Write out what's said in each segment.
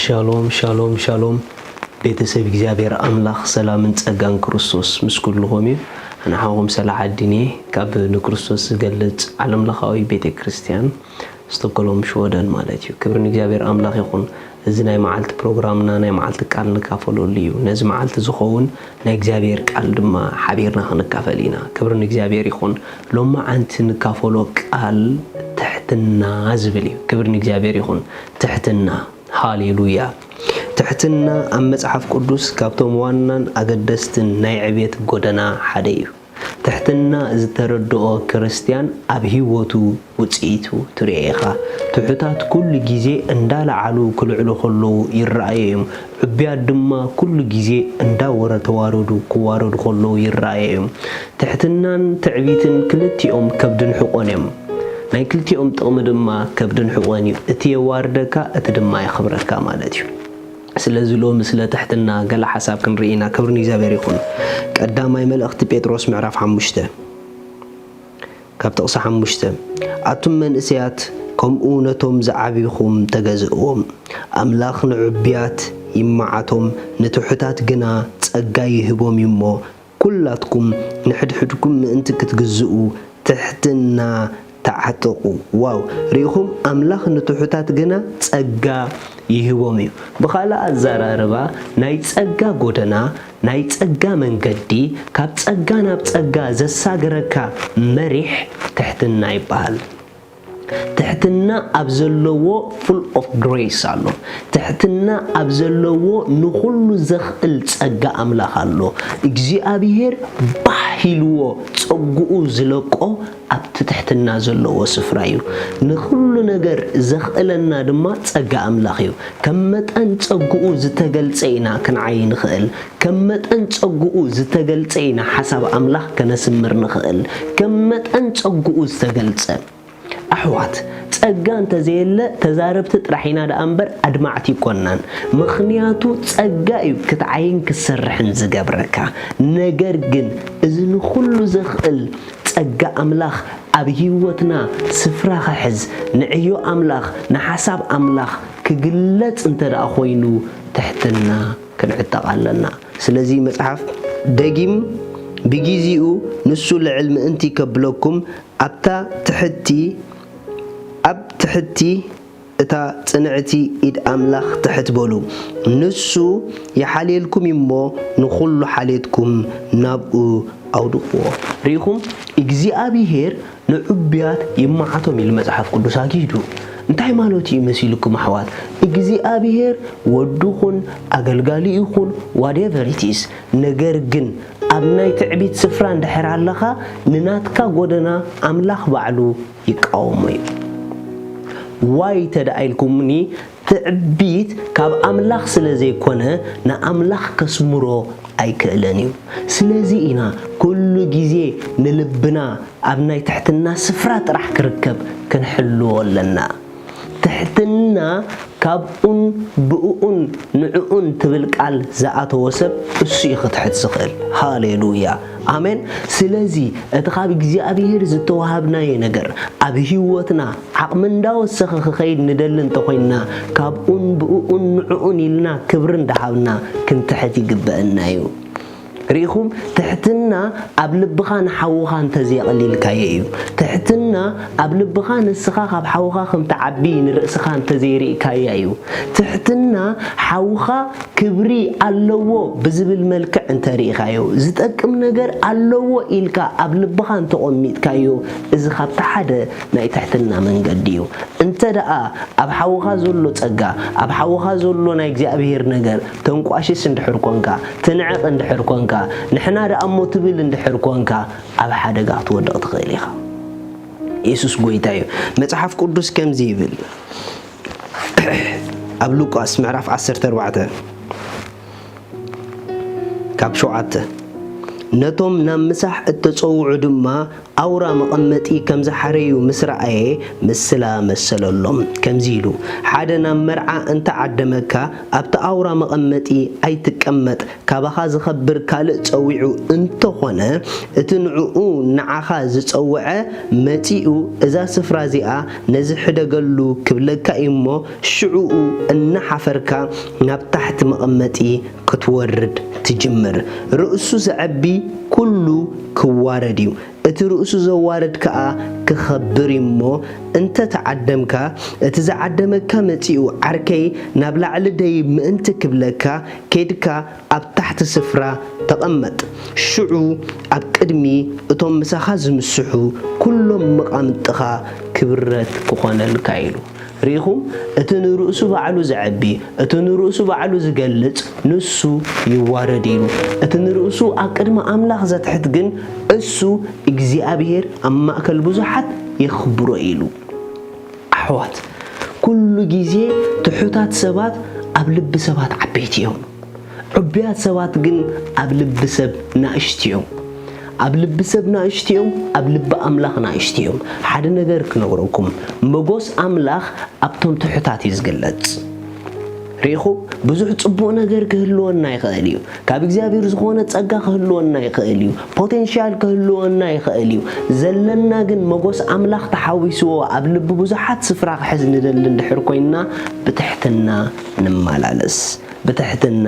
ሻሎም ሻሎም ሻሎም። ቤተሰብ እግዚኣብሔር ኣምላኽ ሰላምን ጸጋን ክርስቶስ ምስ ኩልኹም እዩ። ኣነ ሓውኹም ሰላ ዓዲን እየ፣ ካብ ንክርስቶስ ዝገልጽ ዓለምለኻዊ ቤተ ክርስቲያን ስቶኮሎም ሽወደን ማለት እዩ። ክብሪ ንእግዚኣብሔር ኣምላኽ ይኹን። እዚ ናይ መዓልቲ ፕሮግራምና ናይ መዓልቲ ቃል ንካፈለሉ እዩ። ነዚ መዓልቲ ዝኸውን ናይ እግዚኣብሔር ቃል ድማ ሓቢርና ክንካፈል ኢና። ክብሪ ንእግዚኣብሔር ይኹን። ሎማዓንቲ ንካፈሎ ቃል ትሕትና ዝብል እዩ። ክብሪ ንእግዚኣብሔር ይኹን። ትሕትና። ሃሌሉያ። ትሕትና ኣብ መጽሓፍ ቅዱስ ካብቶም ዋናን ኣገደስትን ናይ ዕቤት ጎደና ሓደ እዩ። ትሕትና ዝተረድኦ ክርስትያን ኣብ ህይወቱ ውጽኢቱ ትርእዮ ኢኻ። ትሑታት ኩሉ ግዜ እንዳለዓሉ ክልዕሉ ከለዉ ይረኣዩ እዮም። ዕቡያት ድማ ኩሉ ግዜ እንዳወረ-፣ ተዋረዱ ክዋረዱ ከለዉ ይረኣዩ እዮም። ትሕትናን ትዕቢትን ክልቲኦም ከብድን ሕቖን እዮም። ናይ ክልቲኦም ጥቕሚ ድማ ከብድን ሕቖን እዩ። እቲ የዋርደካ፣ እቲ ድማ የኽብረካ ማለት እዩ። ስለዚ ሎሚ ስለ ትሕትና ገለ ሓሳብ ክንርኢ ኢና። ክብሪ ንእግዚኣብሔር ይኹን። ቀዳማይ መልእኽቲ ጴጥሮስ ምዕራፍ ሓሙሽተ ካብ ጥቕሲ ሓሙሽተ፣ ኣቱም መንእሰያት ከምኡ ነቶም ዝዓቢኹም ተገዝእዎም። ኣምላኽ ንዕቡያት ይመዓቶም፣ ንትሑታት ግና ጸጋ ይህቦም እዩ እሞ፣ ኩላትኩም ንሕድሕድኩም ምእንቲ ክትግዝኡ ትሕትና ተዓጠቑ። ዋው! ርኢኹም፣ ኣምላኽ ንትሑታት ግና ጸጋ ይህቦም እዩ። ብኻልእ ኣዘራርባ፣ ናይ ጸጋ ጎደና፣ ናይ ጸጋ መንገዲ፣ ካብ ጸጋ ናብ ጸጋ ዘሳግረካ መሪሕ ትሕትና ይበሃል። ትሕትና ኣብ ዘለዎ full of grace ኣሎ። ትሕትና ኣብ ዘለዎ ንኹሉ ዘኽእል ጸጋ ኣምላኽ ኣሎ። እግዚኣብሔር ባህ ኢልዎ ጸግኡ ዝለቆ ኣብቲ ትሕትና ዘለዎ ስፍራ እዩ። ንኹሉ ነገር ዘኽእለና ድማ ጸጋ ኣምላኽ እዩ። ከም መጠን ጸግኡ ዝተገልጸ ኢና ክንዓይ ንኽእል። ከም መጠን ጸግኡ ዝተገልጸ ኢና ሓሳብ ኣምላኽ ከነስምር ንኽእል። ከም መጠን ጸግኡ ዝተገልጸ። ኣሕዋት፣ ጸጋ እንተዘየለ ተዛረብቲ ጥራሕ ኢና ደኣ እምበር ኣድማዕቲ ኣይኮናን። ምኽንያቱ ጸጋ እዩ ክትዓይን ክትሰርሕን ዝገብረካ። ነገር ግን እዚ ንኹሉ ዘኽእል ጸጋ ኣምላኽ ኣብ ህይወትና ስፍራ ክሕዝ፣ ንዕዮ ኣምላኽ፣ ንሓሳብ ኣምላኽ ክግለጽ እንተ ደኣ ኮይኑ ትሕትና ክንዕጠቕ ኣለና። ስለዚ መጽሓፍ ደጊም ብጊዜኡ ንሱ ልዕል ምእንቲ ከብለኩም ኣብታ ትሕቲ፣ ኣብ ትሕቲ እታ ጽንዕቲ ኢድ ኣምላኽ ትሕት በሉ። ንሱ ይሓልየልኩም እዩ እሞ፣ ንኹሉ ሓልየትኩም ናብኡ ኣውድቕዎ። ርኢኹም፣ እግዚኣብሄር ንዕቡያት ይመዓቶም ኢሉ መጽሓፍ ቅዱስ ኣግሂዱ። እንታይ ማለቱ እዩ መሲልኩም ኣሕዋት? እግዚኣብሄር ወዱ ኹን፣ ኣገልጋሊ ይኹን፣ whatever it is፣ ነገር ግን ኣብ ናይ ትዕቢት ስፍራ እንድሕር ኣለኻ፣ ንናትካ ጎደና ኣምላኽ ባዕሉ ይቃወሞ እዩ። ዋይ ተደኣ ኢልኩምኒ፣ ትዕቢት ካብ ኣምላኽ ስለ ዘይኮነ ንኣምላኽ ከስምሮ ኣይክእለን እዩ። ስለዚ ኢና ኩሉ ግዜ ንልብና ኣብ ናይ ትሕትና ስፍራ ጥራሕ ክርከብ ክንሕልዎ ኣለና። ትሕትና ካብኡን ብእኡን ንዕኡን ትብል ቃል ዝኣተወ ሰብ እሱ እዩ ክትሕት ዝኽእል። ሃሌሉያ። ኣሜን። ስለዚ እቲ ካብ እግዚኣብሄር ዝተዋሃብናዮ ነገር ኣብ ህይወትና ዓቕሚ እንዳወሰኸ ክኸይድ ንደሊ እንተኾይንና፣ ካብኡን ብእኡን ንዕኡን ኢልና ክብሪ እንዳሃብና ክንትሕት ይግበአና እዩ። ርኢኹም፣ ትሕትና ኣብ ልብኻ ንሓውኻ እንተዘየቐሊልካዮ እዩ። ትሕትና ኣብ ልብኻ ንስኻ ካብ ሓውኻ ከም ትዓቢ ንርእስኻ እንተዘይርኢካያ እዩ። ትሕትና ሓውኻ ክብሪ ኣለዎ ብዝብል መልክዕ እንተርኢኻዮ፣ ዝጠቅም ነገር ኣለዎ ኢልካ ኣብ ልብኻ እንተቖሚጥካዮ፣ እዚ ካብቲ ሓደ ናይ ትሕትና መንገዲ እዩ። እንተ ደኣ ኣብ ሓውኻ ዘሎ ጸጋ፣ ኣብ ሓውኻ ዘሎ ናይ እግዚኣብሄር ነገር ተንቋሽሽ እንድሕር ኮንካ፣ ትንዕቕ እንድሕር ኮንካ፣ ንሕና ደኣ እሞ ትብል እንድሕር ኮንካ፣ ኣብ ሓደጋ ክትወድቕ ትኽእል ኢኻ። የሱስ ጐይታ እዩ። መጽሓፍ ቅዱስ ከምዚ ይብል፣ ኣብ ሉቃስ ምዕራፍ ዓሰርተ ኣርባዕተ ካብ ሸውዓተ፣ ነቶም ናብ ምሳሕ እተጸውዑ ድማ ኣውራ መቐመጢ ከም ዝሓረዩ ምስ ረኣየ፣ ምስላ መሰለሎም። ከምዚ ኢሉ፣ ሓደ ናብ መርዓ እንተ ዓደመካ፣ ኣብቲ ኣውራ መቐመጢ ኣይትቀ ቀመጥ፣ ካባኻ ዝኸብር ካልእ ጸዊዑ እንተኾነ፣ እቲ ንዕኡ ንዓኻ ዝጸውዐ መጺኡ እዛ ስፍራ እዚኣ ነዚ ሕደገሉ ክብለካ እዩ እሞ፣ ሽዕኡ እናሓፈርካ ናብ ታሕቲ መቐመጢ ክትወርድ ትጅምር። ርእሱ ዘዐቢ ኩሉ ክዋረድ እዩ። እቲ ርእሱ ዘዋርድ ከኣ ክኸብር እዩ እሞ፣ እንተ ተዓደምካ፣ እቲ ዝዓደመካ መጺኡ፣ ዓርከይ፣ ናብ ላዕሊ ደይ ምእንቲ ክብለካ፣ ኬድካ ኣብ ታሕቲ ስፍራ ተቐመጥ። ሽዑ ኣብ ቅድሚ እቶም ምሳኻ ዝምስሑ ኩሎም መቓምጥኻ ክብረት ክኾነልካ ኢሉ። ርኢኹም? እቲ ንርእሱ ባዕሉ ዘዐቢ፣ እቲ ንርእሱ ባዕሉ ዝገልጽ፣ ንሱ ይዋረድ ኢሉ። እቲ ንርእሱ ኣብ ቅድሚ ኣምላኽ ዘትሕት ግን፣ እሱ እግዚኣብሔር ኣብ ማእከል ብዙሓት የኽብሮ ኢሉ። ኣሕዋት፣ ኩሉ ግዜ ትሑታት ሰባት ኣብ ልቢ ሰባት ዓበይቲ እዮም። ዕቡያት ሰባት ግን ኣብ ልቢ ሰብ ናእሽቲ እዮም። ኣብ ልቢ ሰብ ናእሽቲ እዮም፣ ኣብ ልቢ ኣምላኽ ናእሽቲ እዮም። ሓደ ነገር ክነግረኩም፣ መጎስ ኣምላኽ ኣብቶም ትሑታት እዩ ዝግለጽ። ርኢኹም? ብዙሕ ጽቡቕ ነገር ክህልወና ይኽእል እዩ። ካብ እግዚኣብሔር ዝኾነ ጸጋ ክህልወና ይኽእል እዩ። ፖቴንሻል ክህልወና ይኽእል እዩ። ዘለና ግን መጎስ ኣምላኽ ተሓዊስዎ ኣብ ልቢ ብዙሓት ስፍራ ክሕዝ ንደሊ እንድሕር ኮይንና፣ ብትሕትና ንመላለስ፣ ብትሕትና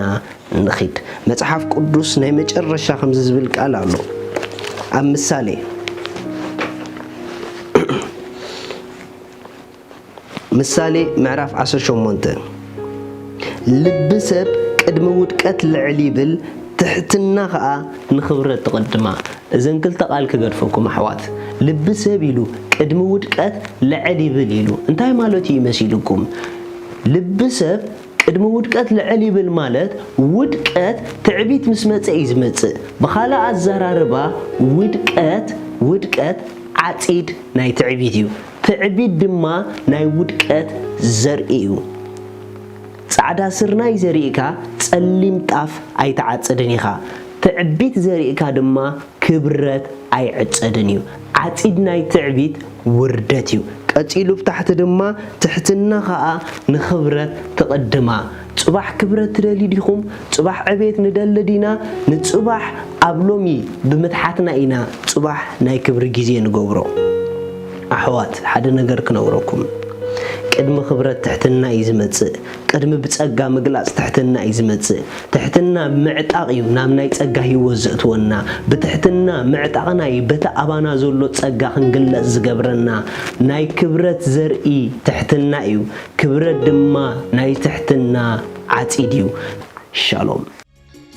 ንኺድ። መጽሓፍ ቅዱስ ናይ መጨረሻ ከምዚ ዝብል ቃል ኣሎ። ኣብ ምሳሌ፣ ምሳሌ ምዕራፍ ዓሰርተ ሸሞንተ፣ ልቢ ሰብ ቅድሚ ውድቀት ልዕል ይብል፣ ትሕትና ኸኣ ንኽብረት ትቕድማ። እዘን ክልተ ቃል ክገድፈኩም ኣሕዋት። ልቢ ሰብ ኢሉ ቅድሚ ውድቀት ልዕል ይብል ኢሉ። እንታይ ማለት እዩ መሲልኩም? ልቢ ሰብ ቅድሚ ውድቀት ልዕል ይብል ማለት፣ ውድቀት ትዕቢት ምስ መጸ እዩ ዝመጽእ። ብኻልእ ኣዘራርባ፣ ውድቀት፣ ውድቀት ዓጺድ ናይ ትዕቢት እዩ። ትዕቢት ድማ ናይ ውድቀት ዘርኢ እዩ። ጻዕዳ ስርናይ ዘሪእካ ጸሊም ጣፍ ኣይትዓጽድን ኢኻ። ትዕቢት ዘሪእካ ድማ ክብረት ኣይዕጸድን እዩ። ዓጺድ ናይ ትዕቢት ውርደት እዩ። ቀጺሉ ብታሕቲ ድማ ትሕትና ኸኣ ንኽብረት ትቕድማ። ጽባሕ ክብረት ትደልዩ ዲኹም? ጽባሕ ዕቤት ንደሊ ዲና? ንጽባሕ ኣብ ሎሚ ብምትሓትና ኢና ጽባሕ ናይ ክብሪ ግዜ ንገብሮ። ኣሕዋት፣ ሓደ ነገር ክነግረኩም። ቅድሚ ክብረት ትሕትና እዩ ዝመጽእ። ቅድሚ ብጸጋ ምግላጽ ትሕትና እዩ ዝመጽእ። ትሕትና ምዕጣቕ እዩ ናብ ናይ ጸጋ ህይወት ዘእትወና። ብትሕትና ምዕጣቕና እዩ በቲ ኣባና ዘሎ ጸጋ ክንግለጽ ዝገብረና። ናይ ክብረት ዘርኢ ትሕትና እዩ። ክብረት ድማ ናይ ትሕትና ዓጺድ እዩ። ሻሎም።